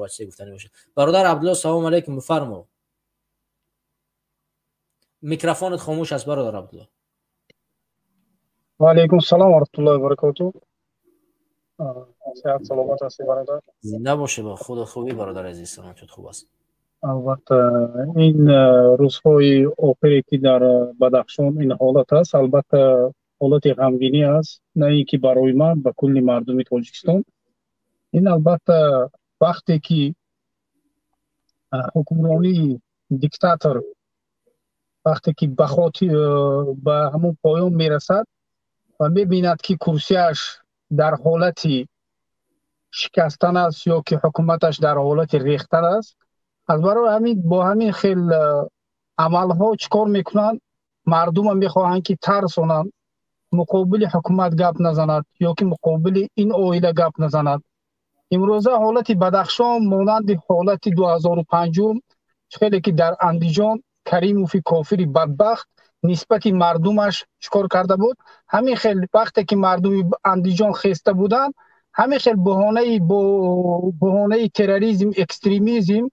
чизе гуфтанӣ бошад. Бародар Абдулло, салому алайкум, бифармо. Микрофонат хомӯш аст, бародар Абдулло. Ва алайкум салом ва раҳматуллоҳи ва баракотуҳ. Сиҳат саломат ҳастӣ, бародар? Зинда бошед, ба худо хубӣ, бародар азиз, саломатият хуб аст. Албатта, ин рӯзҳои охире ки дар Бадахшон ин ҳолат аст, албатта ҳолати ғамгинӣ аст, на ин ки барои ман, ба кулли мардуми Тоҷикистон. Ин албатта вақте ки ҳукмронии диктатор вақте ки ба хотир ба ҳамон поён мерасад ва мебинад ки курсияш дар ҳолати шикастан аст ё ки ҳукуматаш дар ҳолати рехтан аст, аз барои ҳамин бо ҳамин хел амалҳо чӣ кор мекунанд? Мардумро мехоҳанд ки тарсонанд, муқобили ҳукумат гап назанад ё ки муқобили ин оила гап назанад. Имрӯза ҳолати Бадахшон монанди ҳолати 2005, хеле ки дар Андиҷон Каримови кофири бадбахт нисбати мардумаш чӣ кор карда буд, ҳамин хел вақте ки мардуми Андиҷон хеста буданд, ҳамин хел баҳонаи терроризм, экстремизм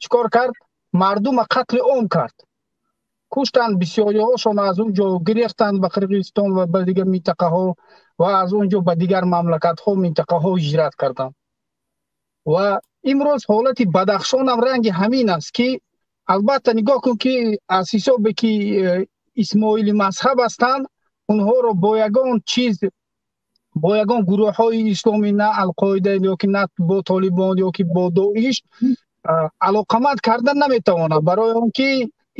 чӣ кор кард? Мардумро қатли ом кард, куштанд бисёриҳошон, аз он ҷо гирифтанд ба Қирғизистон ва ба дигар минтақаҳо ва аз он ҷо ба дигар мамлакатҳо, минтақаҳо ҳиҷрат карданд. Ва имрӯз ҳолати Бадахшонам ранги ҳамин аст ки албатта нигоҳ кун ки аз ҳисобе ки исмоили мазҳаб ҳастанд, онҳоро бо ягон чиз, бо ягон гурӯҳҳои исломӣ, на Алқоида ё ки на бо Толибон ё ки бо Доиш алоқаманд кардан наметавонад, барои он ки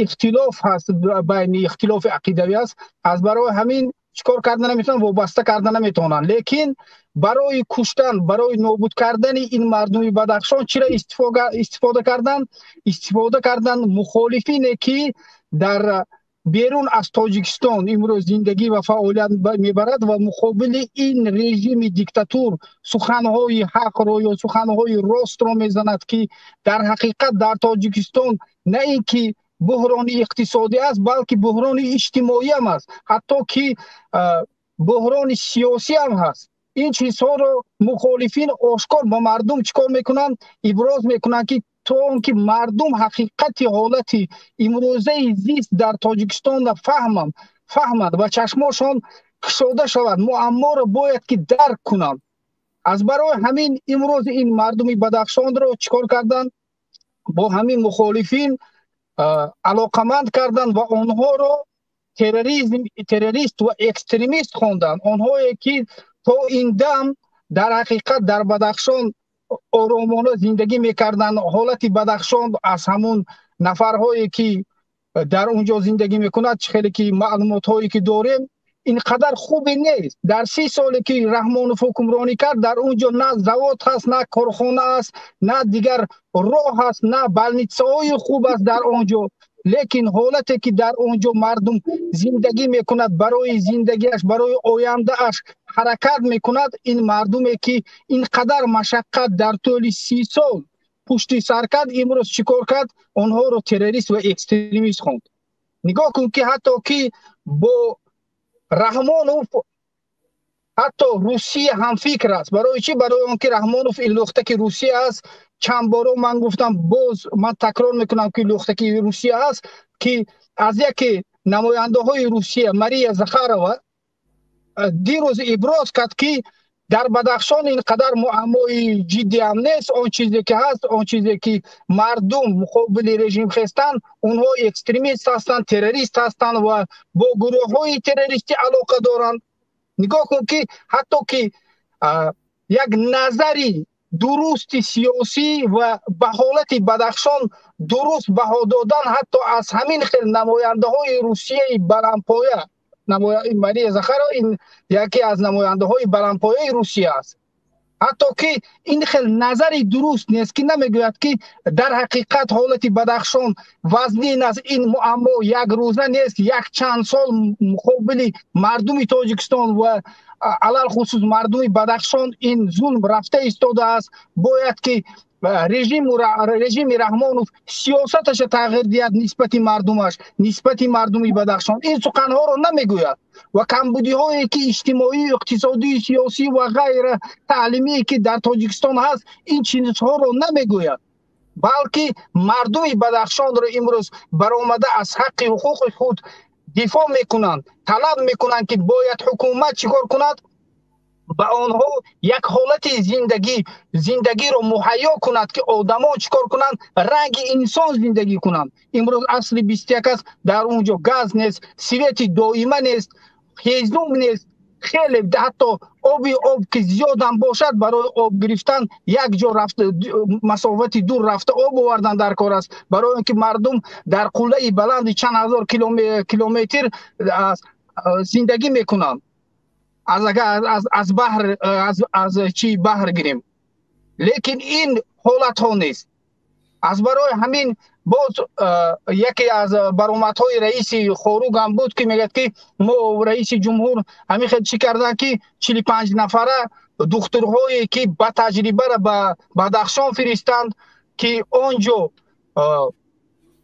ихтилоф ҳаст, байни ихтилофи ақидавӣ аст. Аз барои ҳамин чӣ кор карда наметавонанд, вобаста карда наметавонанд. Лекин барои куштан, барои нобуд кардани ин мардуми Бадахшон чиро истифода карданд? Истифода карданд мухолифине ки дар берун аз Тоҷикистон имрӯз зиндагӣ ва фаъолият мебарад ва муқобили ин режими диктатур суханҳои ҳақро ё суханҳои ростро мезанад, ки дар ҳақиқат дар Тоҷикистон на ин ки буҳрони иқтисодӣ аст, балки буҳрони иҷтимоӣ ҳам аст, ҳатто ки буҳрони сиёсӣ ҳам ҳаст. Ин чизҳоро мухолифин ошкор ба мардум чӣ кор мекунанд? Иброз мекунанд, ки то он ки мардум ҳақиқати ҳолати имрӯзаи зист дар Тоҷикистонро фаҳманд ва чашмошон кушода шавад, муамморо бояд ки дарк кунанд. Аз барои ҳамин имрӯз ин мардуми Бадахшонро чӣ кор карданд? Бо ҳамин мухолифин алоқаманд карданд ва онҳоро террорист ва экстремист хонданд. Онҳое ки то ин дам дар ҳақиқат дар Бадахшон оромона зиндагӣ мекарданд, ҳолати Бадахшон аз ҳамун нафарҳое ки дар он ҷо зиндагӣ мекунад, чӣ хеле ки маълумотҳое ки дорем, ин қадар хубе нест. Дар 30 соле ки Раҳмонов ҳукмронӣ кард, дар он ҷо на завод ҳаст, на корхона аст, на дигар роҳ ҳаст, на балницаҳои хуб аст дар он ҷо. Лекин ҳолате ки дар он ҷо мардум зиндагӣ мекунад, барои зиндагиаш, барои ояндааш ҳаракат мекунад, ин мардуме ки ин қадар машаққат дар тӯли 30 сол пушти сар кард, имрӯз чӣ кор кард? Онҳоро террорист ва экстремист хонд. Нигоҳ кун ки ҳатто ки бо Раҳмонов ҳатто Русия ҳамфикр аст. Барои чӣ? Барои он ки Раҳмонов ин лухтаки Русия аст. Чанд боро ман гуфтам, боз ман такрор мекунам ки лухтаки Русия аст, ки аз яке намояндаҳои Русия Мария Захарова дирӯз иброз кард, ки дар Бадахшон ин қадар муаммои ҷиддӣ ҳам нест. Он чизе ки ҳаст, он чизе ки мардум муқобили режим хестанд, онҳо экстремист ҳастанд, террорист ҳастанд ва бо гурӯҳҳои террористӣ алоқа доранд. Нигоҳ кун ки ҳатто ки як назари дурусти сиёсӣ ва ба ҳолати Бадахшон дуруст баҳо додан ҳатто аз ҳамин хел намояндаҳои Русияи баландпоя, Мария Захарова ин яке аз намояндаҳои баландпояи Русия аст. Ҳатто ки ин хел назари дуруст нест, ки намегӯяд ки дар ҳақиқат ҳолати Бадахшон вазнин аст, ин муаммо як рӯза нест, як чанд сол муқобили мардуми Тоҷикистон ва алалхусус мардуми Бадахшон ин зулм рафта истодааст. Бояд ки Режими Раҳмонов сиёсаташа тағйир диҳад нисбати мардумаш, нисбати мардуми Бадахшон. Ин суханҳоро намегӯяд ва камбудиҳое ки иҷтимоӣ, иқтисодӣ, сиёсӣ ва ғайра таълимие ки дар Тоҷикистон ҳаст, ин чизҳоро намегӯяд, балки мардуми Бадахшонро имрӯз баромада аз ҳаққи ҳуқуқи худ дифоъ мекунанд, талаб мекунанд ки бояд ҳукумат чӣ кор кунад? Ба онҳо як ҳолати зиндагиро муҳайё кунад ки одамон чӣ кор кунанд? Ранги инсон зиндагӣ кунанд. Имрӯз асри 21 аст, дар он ҷо газ нест, свети доима нест, ҳезум нест, хеле ҳатто оби об ки зиёдам бошад, барои об гирифтан як ҷо рафта, масофати дур рафта об овардан дар кор аст, барои он ки мардум дар қуллаи баланди чанд ҳазор километр зиндагӣ мекунанд. Аз агар аз баҳр, аз чӣ баҳр гирем, лекин ин ҳолатҳо нест. Аз барои ҳамин боз яке аз баромадҳои раиси Хоруг ҳам буд ки мегӯяд ки мо раиси ҷумҳур ҳамин хел чӣ карданд ки 45 нафара духтурҳое ки ба таҷрибаро ба Бадахшон фиристанд ки он ҷо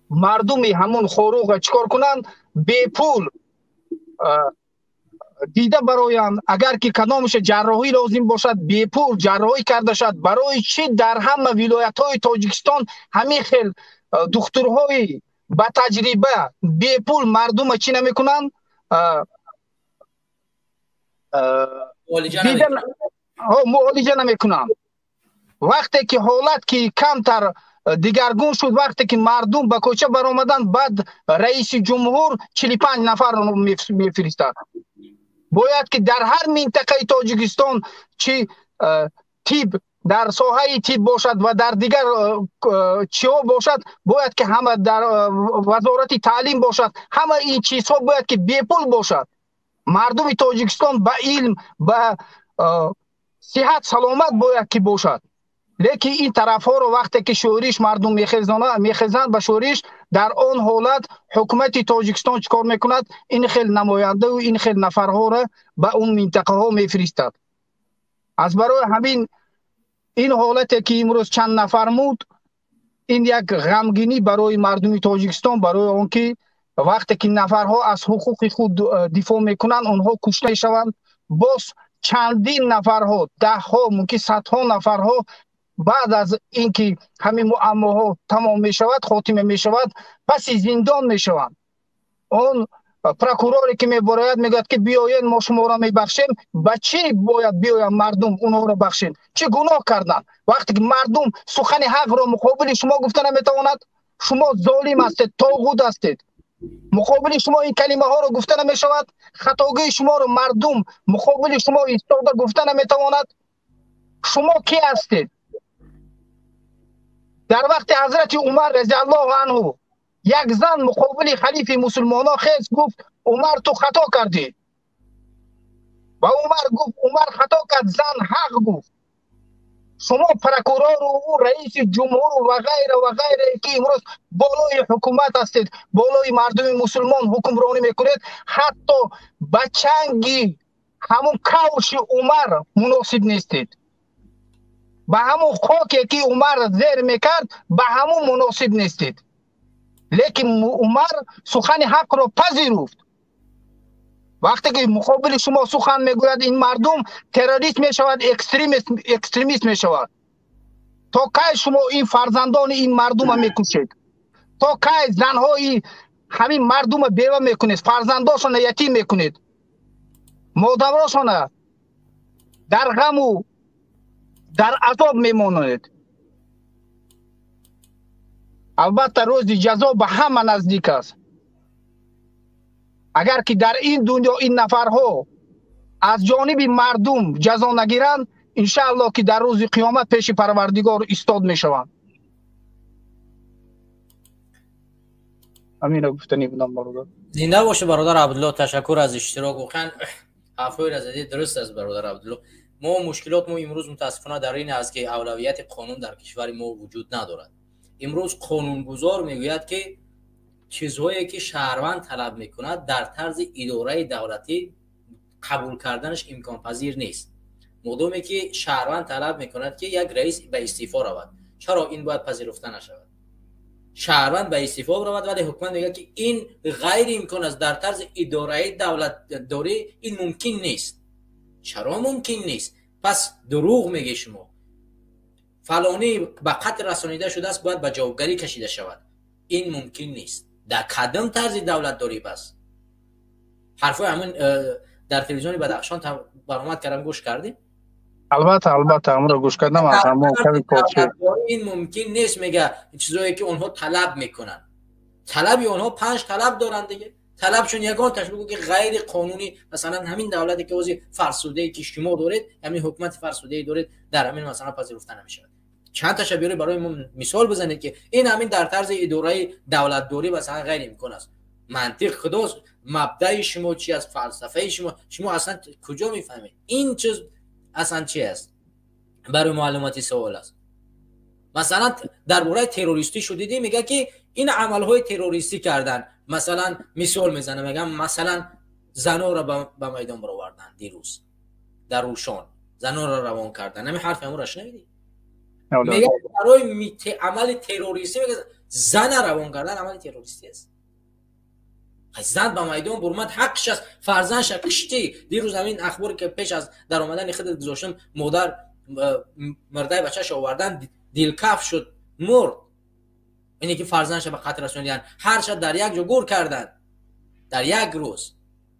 мардуми ҳамун Хоругро чӣ кор кунанд? Бепул дида бароянд. Агар ки кадомша ҷарроҳӣ лозим бошад, бепул ҷарроҳӣ карда шавад. Барои чӣ дар ҳама вилоятҳои Тоҷикистон ҳамин хел духтурҳои ба таҷриба бепул мардума чӣ намекунанд? Муолиҷа намекунанд. Вақте ки ҳолат ки камтар дигаргун шуд, вақте ки мардум ба кӯча баромаданд, баъд раиси ҷумҳур 45 нафарро мефиристад. Бояд ки дар ҳар минтақаи Тоҷикистон чи тиб дар соҳаи тиб бошад ва дар дигар чиҳо бошад, бояд ки ҳама дар вазорати таълим бошад, ҳама ин чизҳо бояд ки бепул бошад. Мардуми Тоҷикистон ба илм, ба сиҳат, саломат бояд ки бошад. Лекин ин тарафҳоро вақте ки шӯриш мардум мехезанд ба шӯриш, дар он ҳолат ҳукумати Тоҷикистон чӣ кор мекунад? Ин хел намояндаву ин хел нафарҳоро ба он минтақаҳо мефиристад. Аз барои ҳамин ин ҳолате ки имрӯз чанд нафар муд, ин як ғамгинӣ барои мардуми Тоҷикистон, барои он ки вақте ки нафарҳо аз ҳуқуқи худ дифоъ мекунанд, онҳо кушта мешаванд. Боз чандин нафарҳо, даҳҳо, мумкин садҳо нафарҳо баъд аз ин ки ҳамин муаммоҳо тамом мешавад, хотима мешавад, паси зиндон мешаванд. Он прокуроре ки мебарояд мегӯяд ки биёед, мо шуморо мебахшем. Ба чӣ бояд биёянд мардум онҳоро бахшем? Чӣ гуноҳ карданд? Вақте ки мардум сухани ҳақро муқобили шумо гуфта наметавонад, шумо золим ҳастед, тоғут ҳастед. Муқобили шумо ин калимаҳоро гуфта намешавад, хатогии шуморо мардум муқобили шумо истода гуфта наметавонад. Шумо ки ҳастед? Дар вақти ҳазрати Умар разиаллоҳу анҳу як зан муқобили халифи мусулмонон хез гуфт: Умар, ту хато кардӣ. Ва Умар гуфт: Умар хато кард, зан ҳақ гуфт. Шумо прокурору раиси ҷумҳуру ва ғайра ва ғайра ки имрӯз болои ҳукумат ҳастед, болои мардуми мусулмон ҳукмронӣ мекунед, ҳатто ба чанги ҳамун кавши Умар муносиб нестед. Ба ҳамун хоке ки Умар зер мекард, ба ҳамун муносиб нестед. Лекин Умар сухани ҳақро пазируфт. Вақте ки муқобили шумо сухан мегӯяд, ин мардум террорист мешавад, экстремист мешавад. То кай шумо ин фарзандони ин мардума мекушед? То кай занҳои ҳамин мардума бева мекунед, фарзандошона ятим мекунед, модарошона дар ғаму дар азоб мемонед? Албатта рӯзи ҷазо ба ҳама наздик аст. Агар ки дар ин дунё ин нафарҳо аз ҷониби мардум ҷазо нагиранд, иншааллоҳ ки дар рӯзи қиёмат пеши Парвардигор истод мешаванд. Ҳаминро гуфтанӣ будам, бародар. Зинда бошед, бародар Абдулло, ташаккур аз иштирок. Воқеан ҳарфҳои задӣ дуруст аст, бародар Абдулло. Мо мушкилот мо имрӯз мутаассифона дар ин аст ки авлавияти қонун дар кишвари мо вуҷуд надорад. Имрӯз қонунгузор мегӯяд ки чизҳое ки шаҳрванд талаб мекунад дар тарзи идораи давлатӣ қабул карданаш имконпазир нест. Модоме ки шаҳрванд талаб мекунад ки як раис ба истеъфо равад, Чаро ин бояд пазируфта нашавад? Шаҳрванд ба истеъфо равад, вале ҳукумат мегӯяд, ки ин ғайриимкон аст, дар тарзи идораи давлатдорӣ ин мумкин нест. Чаро мумкин нест? Пас дурӯғ мегӯед шумо. Фалонӣ ба қатл расонида шудааст, бояд ба ҷавобгарӣ кашида шавад. Ин мумкин нест. Дар кадом тарзи давлатдорӣ? Пас ҳарфҳои ҳамин дар телевизиони Бадахшон баромад кардам, гӯш кардем? Албатта, албатта, ҳамонро гӯш кардам. Аз ҳамон ин мумкин нест, мега, чизое ки онҳо талаб мекунанд. Талаби онҳо панҷ талаб доранд диге. Талабшон ягонташ бигӯ, ки ғайри қонунӣ, масалан, ҳамин давлате ки ози фарсудае ки шумо доред, ҳамин ҳукумати фарсудае доред, дар ҳамин масала пазируфта намешавад. Чанд таша биёред, барои мо мисол бизанед, ки ин ҳамин дар тарзи идораи давлатдорӣ, масалан, ғайриимкон аст. Мантиқ худост, мабдаи шумо чи аст, фалсафаи шумо? Шумо аслан куҷо мефаҳмед ин чиз аслан чи аст? Барои маълумоти савол аст. Масалан, дар бораи террористӣ шудидӣ, мега, ки ин амалҳои террористӣ кардан, масалан, мисол мезанам, мегам, масалан, занонро ба майдон баровардан, дирӯз дар Рӯшон занонро равон кардан. Ҳамин ҳарфи ҳамонро шунавидӣ? Мега, барои амали террористӣ, мега, зана равон кардан амали террористӣ аст. Зан ба майдон бурмад, ҳаққш аст. Фарзандша киштӣ. Дирӯз ҳамин ахборе ки пеш аз даромадани худат гузоштам, модар мурдаи бачааш овардан, дилкаф шуд, мурд. Ине ки фарзандша ба қатл расонидан, ҳар шаб дар як ҷо гур карданд дар як рӯз.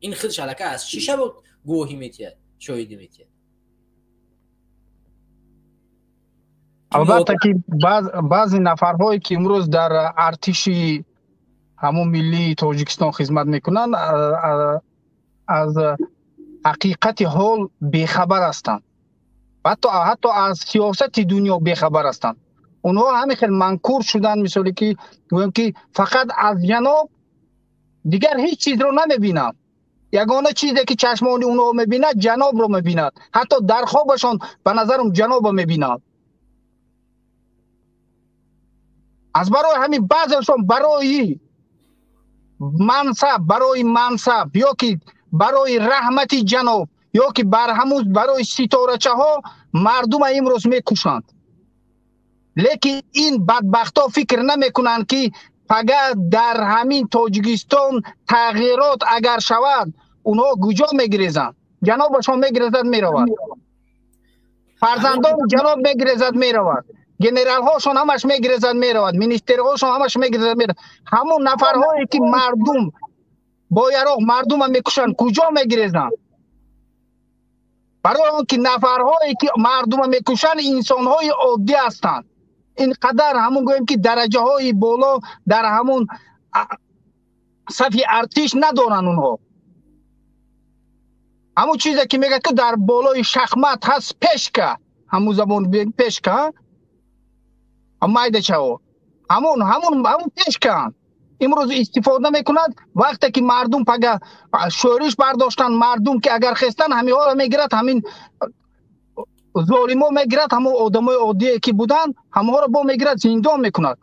Ин худш аллакай аз чӣ шаб гувоҳӣ метиҳад, шоҳидӣ метиҳад? Албатта, ки баъзе нафарҳое ки имрӯз дар артиши ҳамон миллии Тоҷикистон хизмат мекунанд, аз ҳақиқати ҳол бехабар ҳастанд, ҳатто аз сиёсати дунё бехабар ҳастанд. Онҳо ҳамин хел манкур шуданд, мисоле ки гӯем, ки фақат аз ҷаноб дигар ҳеҷ чизро намебинанд. Ягона чизе ки чашмони онҳо мебинад, ҷанобро мебинад. Ҳатто дар хобашон, ба назарам, ҷанобро мебинанд. Аз барои ҳамин баъзеашон барои мансаб ё ки барои раҳмати ҷаноб, ё ки бар ҳамун барои ситорачаҳо мардума имрӯз мекушанд. Лекин ин бадбахтҳо фикр намекунанд, ки пага дар ҳамин Тоҷикистон тағйирот агар шавад, онҳо куҷо мегирезанд? Ҷанобашон мегирезад, меравад, фарзандони ҷаноб мегирезад, меравад, генералҳошон ҳамаш мегирезад, меравад, министрҳошон ҳамаш мегирезад, меравад. Ҳамон нафарҳое ки мардум бо яроқ мардума мекушанд, куҷо мегирезанд? Барои он ки нафарҳое ки мардума мекушанд, инсонҳои оддӣ ҳастанд. Ин қадар ҳамон, гӯем ки, дараҷаҳои боло дар ҳамон сафи артиш надоранд онҳо. Ҳамон чизе ки мегӯяд, ки дар болои шахмат ҳаст пешка, ҳамун забон пешка, майдачао, ҳамун пешкаанд, имрӯз истифода мекунад. Вақте ки мардум пага шӯриш бардоштанд, мардум ки агар хестанд, ҳаминҳоро мегирад, ҳамин золимо мегирад, ҳамон одамои оддие ки буданд, ҳамонҳоро бо мегирад, зиндон мекунад.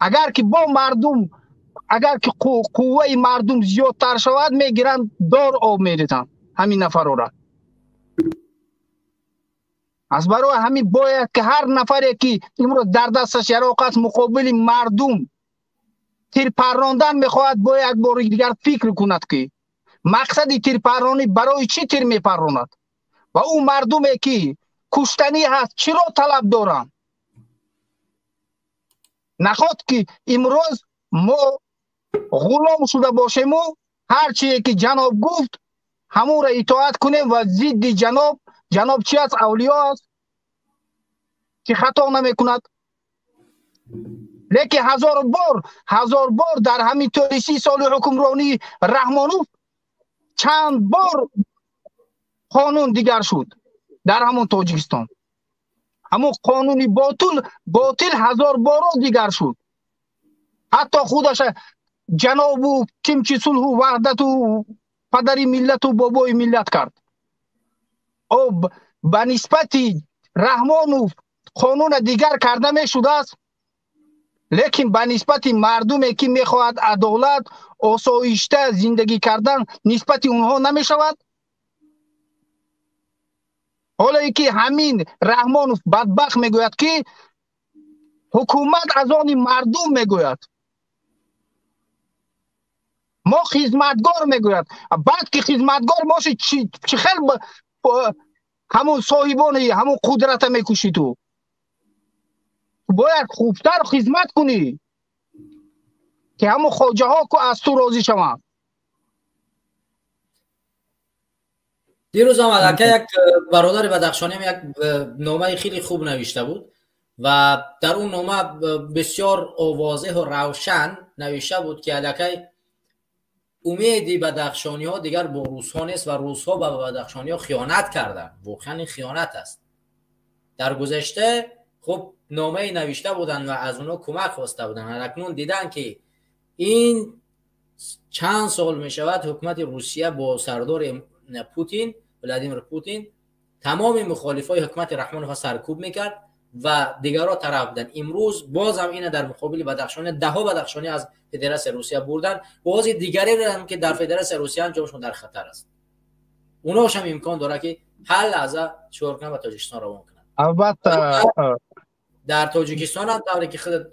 Агар ки бо мардум, агар ки қувваи мардум зиёдтар шавад, мегиранд, дор об мерезанд ҳамин нафарора. Аз барои ҳамин бояд ки ҳар нафаре ки имрӯз дар дасташ яроқ аст, муқобили мардум тирпаррондан мехоҳад, бояд як бори дигар фикр кунад, ки мақсади тирпарронӣ барои чӣ тир мепарронад ва ӯ мардуме ки куштанӣ ҳаст, чиро талаб доранд. Наход ки имрӯз мо ғулом шуда бошему, ҳар чие ки ҷаноб гуфт, ҳамонро итоат кунем ва зидди ҷаноб. Ҷаноб чи аст? Авлиё аст, ки хато намекунад? Лекин ҳазор бор, ҳазор бор дар ҳамин тӯли 30 соли ҳукмронии Раҳмонов чанд бор қонун дигар шуд дар ҳамон Тоҷикистон. Ҳамон қонуни ботил ҳазор боро дигар шуд. Ҳатто худаша ҷанобу кимчи сулҳу ваҳдату падари миллату бобои миллат кард. Ба нисбати Раҳмонов қонуна дигар карда мешудааст, лекин ба нисбати мардуме ки мехоҳад адолат, осоишта зиндагӣ кардан, нисбати онҳо намешавад. Ҳоло ки ҳамин Раҳмонов бадбахт мегӯяд, ки ҳукумат аз они мардум мегӯяд, мо хизматгор мегӯяд. Баъд ки хизматгор бошӣ, чӣ хел ҳамун соҳибони ҳамун қудрата мекушӣ? Ту бояд хубтар хизмат кунӣ, ки ҳамун хоҷаҳо ку аз ту розӣ шаванд. Дирӯз ҳам аллакай як бародари бадахшониам як номаи хеле хуб навишта буд ва дар он нома бисёр возеҳу равшан навишта буд, ки аллакай умеди бадахшониҳо дигар бо русҳо нест ва русҳо ба бадахшониҳо хиёнат карданд. Воқеан ин хиёнат аст. Дар гузашта хуб номае навишта буданд ва аз онҳо кӯмак хоста буданд. Акнун диданд, ки ин чанд сол мешавад, ҳукумати Русия бо сардори Путин, Владимир Путин, тамоми мухолифои ҳукумати Раҳмонова саркӯб мекард ва дигарро тараф буданд. Имрӯз боз ҳам ина дар муқобили Бадахшони даҳо бадахшонӣ аз Федератсияи Русия бурданд. Бози дигаре ҳам, ки дар Федератсияи Русия ҳам ҷойшон дар хатар аст. Онҳош ҳам имкон дорад, ки ҳар лаҳза чикор кунанд, ба Тоҷикистон равон кунанд. Албатта. Дар Тоҷикистон ҳам тавре ки худат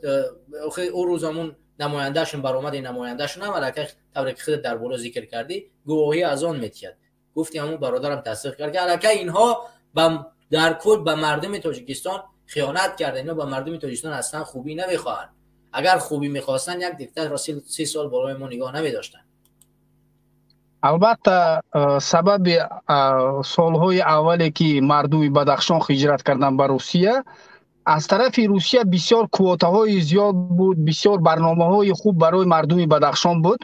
ӯ рӯз ҳамун намояндашон баромади, намояндашон ҳам аллакай, тавре ки худат дар боло зикр кардӣ, гувоҳӣ аз он метиҳад. Гуфти ҳамун бародарам тасдиқ кард, ки аллакай инҳо дар кул ба мардуми Тоҷикистон хиёнат карда. Инҳо ба мардуми Тоҷикистон аслан хубӣ намехоҳанд. Агар хубӣ мехостанд, як диктаторро 30 сол болои мо нигоҳ намедоштанд. Албатта, сабаби солҳои аввале, ки мардуми Бадахшон ҳиҷрат карданд ба Русия, аз тарафи Русия бисёр квотаҳои зиёд буд, бисёр барномаҳои хуб барои мардуми Бадахшон буд.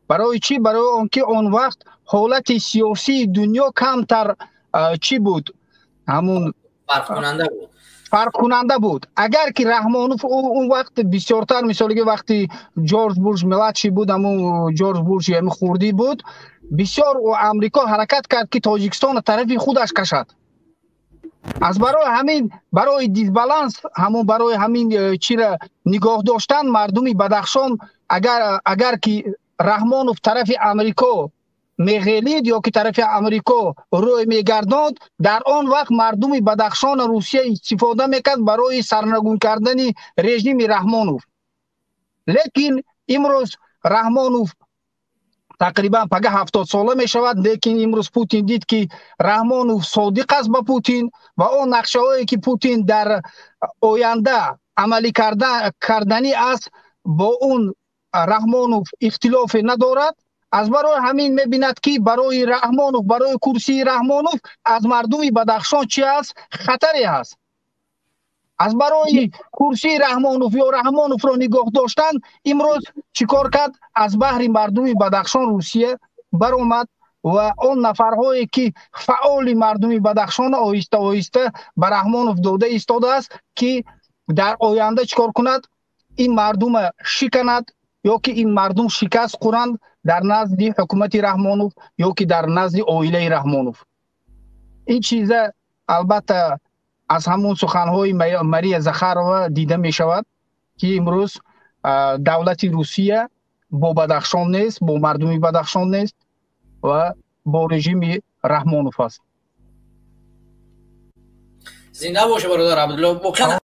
Барои чӣ? Барои он ки он вақт ҳолати сиёсии дунё камтар чӣ буд, ҳамун фарқкунанда буд. Фарқкунанда буд. Агар ки Раҳмонов он вақт бисёртар, мисолиги вақти Ҷорҷ Буш младший буд, ҳамун Ҷорҷ Буш ями хурдӣ буд, бисёр Амрико ҳаракат кард, ки Тоҷикистонро тарафи худаш кашад. Аз барои ҳамин, барои дисбаланс, ҳамун барои ҳамин чира нигоҳ доштан мардуми Бадахшон, агар ки Раҳмонов тарафи Амрико меғелид ё ки тарафи Амрико рӯй мегардонд, дар он вақт мардуми Бадахшона Русия истифода мекард барои сарнагун кардани режими Раҳмонов. Лекин имрӯз Раҳмонов тақрибан пага 70 сола мешавад. Лекин имрӯз Путин дид, ки Раҳмонов содиқ аст ба Путин ва он нақшаҳое, ки Путин дар оянда амалӣ карданӣ аст, бо он Раҳмонов ихтилофе надорад. Аз барои ҳамин мебинад, ки барои Раҳмонов, барои курсии Раҳмонов аз мардуми Бадахшон чи аст, хатаре ҳаст. Аз барои курсии Раҳмонов ё Раҳмоновро нигоҳ доштан имрӯз чӣ кор кард? Аз баҳри мардуми Бадахшон Русия баромад ва он нафарҳое, ки фаъоли мардуми Бадахшон, оҳиста оҳиста ба Раҳмонов дода истодааст, ки дар оянда чӣ кор кунад, ин мардума шиканад ё ки ин мардум шикаст хӯранд дар назди ҳукумати Раҳмонов ё ки дар назди оилаи Раҳмонов. Ин чиза албатта аз ҳамон суханҳои Мария Захарова дида мешавад, ки имрӯз давлати Русия бо Бадахшон нест, бо мардуми Бадахшон нест ва бо режими Раҳмонов аст. Зинда боша, бародар Абдулло, воқеан.